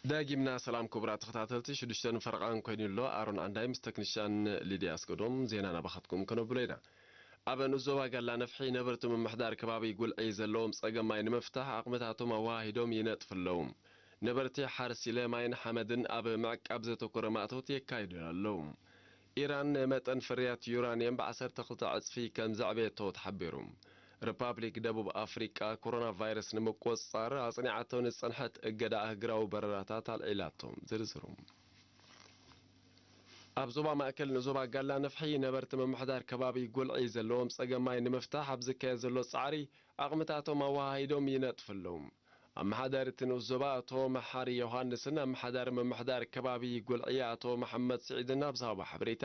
ዳጊምና ሰላም ክቡራት ተኸታተልቲ፣ ሽዱሽተን ፈረቓን ኮይኑ ኣሎ። ኣሮን ዓንዳይ ምስ ተክኒሻን ሊድያ ኣስገዶም ዜና ናባኻትኩም ከነብሎ ኢና። ኣብ ንኡስ ዞባ ጋላ ነፍሒ ነበርቲ ምምሕዳር ከባቢ ጉልዒ ዘለዎም ጸገም ማይ ንምፍታሕ ዓቕምታቶም ኣወሃሂዶም ይነጥፉ ኣለዉ። ነበርቲ ሓርሲለ ማይን ሓመድን ኣብ ምዕቃብ ዘተኮረ ማእቶት የካይዱ ኣለዉ። ኢራን መጠን ፍርያት ዩራንየም ብ ዓሰርተ ክልተ ዕጽፊ ከም ዘዕበየቶ ተሓቢሩ። ሪፓብሊክ ደቡብ ኣፍሪቃ ኮሮና ቫይረስ ንምቁጽጻር ኣጽኒዓቶ ንዝጸንሐት እገዳ ኣህግራዊ በረራታት ኣልዒላቶ። ዝርዝሩ። ኣብ ዞባ ማእከል ንዞባ ጋላ ነፍሒ ነበርቲ ምምሕዳር ከባቢ ጉልዒ ዘለዎም ጸገም ማይ ንምፍታሕ ኣብ ዝካየድ ዘሎ ጻዕሪ ዓቕምታቶም ኣወሃሂዶም ይነጥፉ ኣለዉ። ኣመሓዳሪ እቲ ንኡስ ዞባ ኣቶ መሓሪ ዮሃንስን ኣመሓዳሪ ምምሕዳር ከባቢ ጉልዒ ኣቶ መሓመድ ስዒድን ኣብ ዝሃቦ ሓበሬታ፣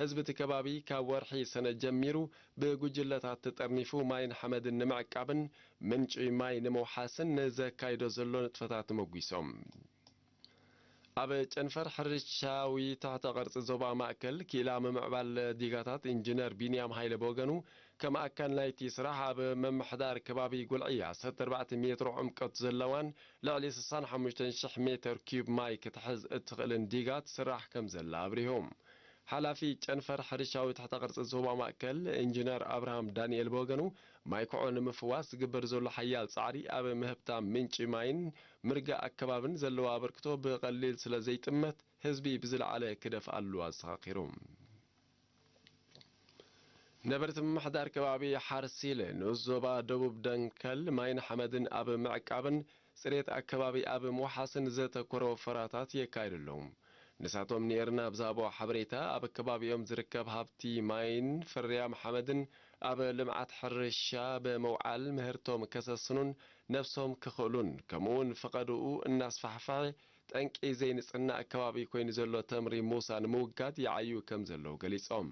ህዝቢ እቲ ከባቢ ካብ ወርሒ ሰነ ጀሚሩ ብጉጅለታት ተጠርኒፉ ማይን ሓመድን ንምዕቃብን ምንጪ ማይ ንምውሓስን ንዘካይዶ ዘሎ ንጥፈታት ተመጒሶም። ኣብ ጨንፈር ሕርሻዊ ትሕተ ቅርጺ ዞባ ማእከል ክኢላ ምምዕባል ዲጋታት ኢንጂነር ቢንያም ሃይለ ብወገኑ፣ ከም ኣካል ናይቲ ስራሕ ኣብ ምምሕዳር ከባቢ ጉልዒ ዓሰርተ ኣርባዕተ ሜትሮ ዕምቆት ዘለዋን ልዕሊ ስሳን ሓሙሽተን ሽሕ ሜትር ኪዩብ ማይ ክትሕዝ እትኽእልን ዲጋ ትስራሕ ከም ዘላ ኣብሪሁ። ሓላፊ ጨንፈር ሕርሻዊ ትሕተ ቅርጺ ዞባ ማእከል ኢንጂነር ኣብርሃም ዳንኤል ብወገኑ፣ ማይ ኩዖ ንምፍዋስ ዝግበር ዘሎ ሓያል ጻዕሪ ኣብ ምህብታም ምንጪ ማይን ምርጋእ ኣከባብን ዘለዎ ኣበርክቶ ብቐሊል ስለ ዘይጥመት፣ ህዝቢ ብዝለዓለ ክደፍኣሉ ኣዘኻኺሩ። ነበርቲ ምምሕዳር ከባቢ ሓርሲለ ንኡስ ዞባ ደቡብ ደንከል ማይን ሓመድን ኣብ ምዕቃብን ጽሬት ኣከባቢ ኣብ ምውሓስን ዘተኮረ ወፈራታት የካይዱ ኣለዉ። ንሳቶም ንኤርና ኣብ ዝሃብዎ ሓበሬታ፣ ኣብ ከባቢኦም ዝርከብ ሃብቲ ማይን ፍርያም ሓመድን ኣብ ልምዓት ሕርሻ ብምውዓል ምህርቶም ከሰስኑን ነብሶም ክኽእሉን፣ ከምኡውን ፈቐድኡ እናስፋሕፍሐ ጠንቂ ዘይንጽህና ኣከባቢ ኮይኑ ዘሎ ተምሪ ሙሳ ንምውጋድ ይዓዩ ከም ዘለዉ ገሊጾም።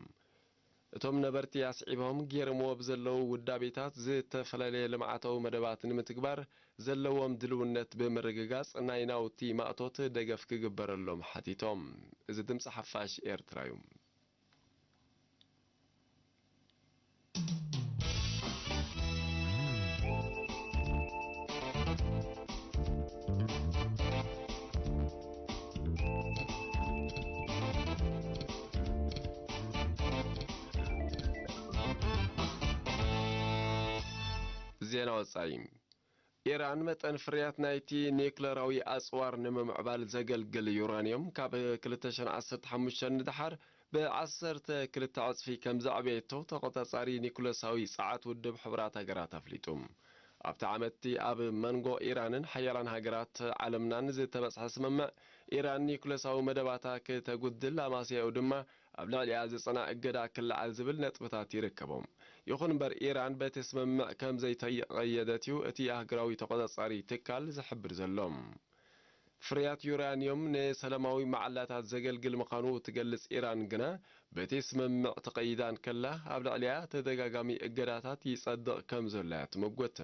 እቶም ነበርቲ ኣስዒቦም፣ ገይሮምዎ ብዘለዉ ውዳቤታት ዝተፈላለየ ልምዓታዊ መደባት ንምትግባር ዘለዎም ድልውነት ብምርግጋጽ፣ ናይ ናውቲ ማእቶት ደገፍ ክግበረሎም ሓቲቶም። እዚ ድምጺ ሓፋሽ ኤርትራ እዩ። ዜና ወጻኢ። ኢራን መጠን ፍርያት ናይቲ ኒዩክለራዊ ኣጽዋር ንምምዕባል ዘገልግል ዩራንዮም ካብ ክልተ ሽሕን ዓሰርተ ሓሙሽተን ንደሓር ብዓሰርተ ክልተ ዕጽፊ ከም ዘዕበየቶ ተቖጻጻሪ ኒኩለሳዊ ጸዓት ውድብ ሕቡራት ሃገራት ኣፍሊጡ። ኣብቲ ዓመት'ቲ ኣብ መንጎ ኢራንን ሓያላን ሃገራት ዓለምናን ዝተበጽሐ ስምምዕ፣ ኢራን ኒኩለሳዊ መደባታ ክተጉድል ኣማስያኡ ድማ ኣብ ልዕሊኣ ዝጸና እገዳ ክለዓል ዝብል ነጥብታት ይርከቦም። ይኹን እምበር፣ ኢራን በቲ ስምምዕ ከም ዘይተቐየደት እዩ እቲ ኣህጉራዊ ተቖጻጻሪ ትካል ዝሕብር ዘሎ። ፍርያት ዩራንዮም ንሰላማዊ መዓላታት ዘገልግል ምዃኑ ትገልጽ ኢራን ግና፣ በቲ ስምምዕ ተቐይዳ እንከላ፣ ኣብ ልዕሊኣ ተደጋጋሚ እገዳታት ይጸድቕ ከም ዘሎ እያ ትምጉት።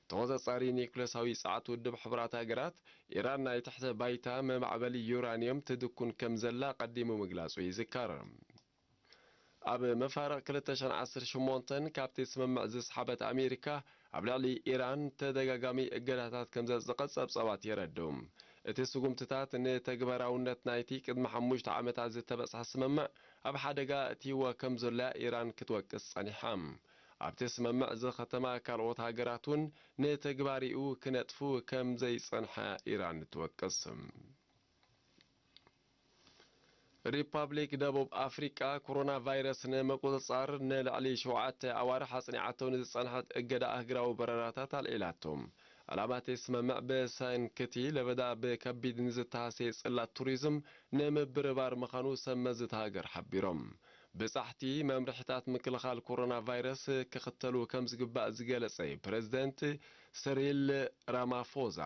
ተቖጻጻሪ ኒኩለሳዊ ጸዓት ውድብ ሕቡራት ሃገራት፣ ኢራን ናይ ትሕተ ባይታ መማዕበሊ ዩራንዮም ትድኩን ከም ዘላ ቀዲሙ ምግላጹ ይዝከር። ኣብ መፋርቕ ክልተ ሽሕን ዓሰርተ ሸሞንተን ካብቲ ስምምዕ ዝሰሓበት ኣሜሪካ፣ ኣብ ልዕሊ ኢራን ተደጋጋሚ እገዳታት ከም ዘጽደቐት ጸብጻባት የረድኡ። እቲ ስጉምትታት ንተግባራውነት ናይቲ ቅድሚ ሓሙሽተ ዓመታት ዝተበጽሐ ስምምዕ ኣብ ሓደጋ ኣእትይዎ ከም ዘሎ ኢራን ክትወቅስ ጸኒሓ። ኣብቲ ስምምዕ ዝኸተማ ካልኦት ሃገራት እውን ንተግባሪኡ ክነጥፉ ከም ዘይጸንሓ ኢራን ትወቅስ። ሪፓብሊክ ደቡብ ኣፍሪቃ ኮሮና ቫይረስ ንምቁጽጻር ንልዕሊ ሸውዓተ ኣዋርሕ ኣጽኒዓቶ ንዝጸንሐት እገዳ ኣህግራዊ በረራታት ኣልዒላቶ። ዕላማ እቲ ስምምዕ ብሰንኪ እቲ ለበዳ ብከቢድ ንዝተሃሰየ ጽላት ቱሪዝም ንምብርባር ምዃኑ ሰብ መዚ እታ ሃገር ሓቢሮም። ብጻሕቲ መምርሕታት ምክልኻል ኮሮና ቫይረስ ክኽተሉ ከም ዝግባእ ዝገለጸ ፕረዚደንት ስሪል ራማፎዛ፣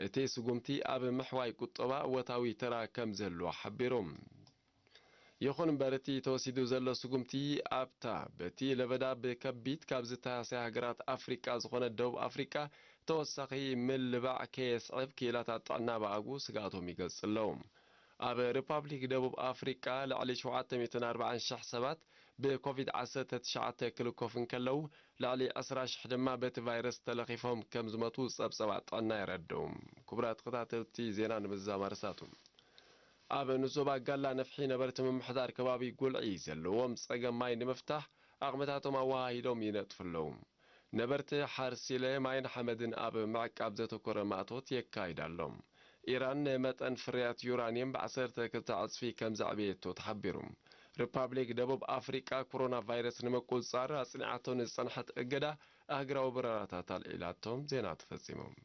እቲ ስጉምቲ ኣብ ምሕዋይ ቁጠባ እወታዊ ተራ ከም ዘለዎ ሓቢሩ። ይኹን እምበር፣ እቲ ተወሲዱ ዘሎ ስጉምቲ ኣብታ በቲ ለበዳ ብከቢድ ካብ ዝተሃስያ ሃገራት ኣፍሪቃ ዝኾነት ደቡብ ኣፍሪቃ ተወሳኺ ምልባዕ ከየስዕብ ክኢላታት ጥዕና ብኣግኡ ስግኣቶም ይገልጽ ኣለዉ። ኣብ ሪፓብሊክ ደቡብ ኣፍሪቃ ልዕሊ ሸውዓተ ሚእትን ኣርባዓን ሽሕ ሰባት ብኮቪድ ዓሰርተ ትሽዓተ ክልኮፍ እንከለዉ፣ ልዕሊ ዕስራ ሽሕ ድማ በቲ ቫይረስ ተለኺፎም ከም ዝመቱ ጸብጸባት ጥዕና የረድኡ። ክቡራት ተኸታተልቲ ዜና ንምዝዛም ኣርሳቱ። ኣብ ንዞባ ጋላ ነፍሒ ነበርቲ ምምሕዳር ከባቢ ጉልዒ ዘለዎም ጸገም ማይ ንምፍታሕ ዓቕምታቶም ኣወሃሂዶም ይነጥፉ ኣለዉ። ነበርቲ ሓርሲለ ማይን ሓመድን ኣብ ምዕቃብ ዘተኮረ ማእቶት የካይድ ኣሎ። ኢራን ንመጠን ፍርያት ዩራንየም ብዓሰርተ ክልተ ዕጽፊ ከም ዘዕበየቶ ተሓቢሩ። ሪፓብሊክ ደቡብ ኣፍሪቃ ኮሮና ቫይረስ ንምቁጽጻር ኣጽኒዓቶ ንዝጸንሐት እገዳ ኣህግራዊ በረራታት ኣልዒላቶም። ዜና ተፈጺሞም።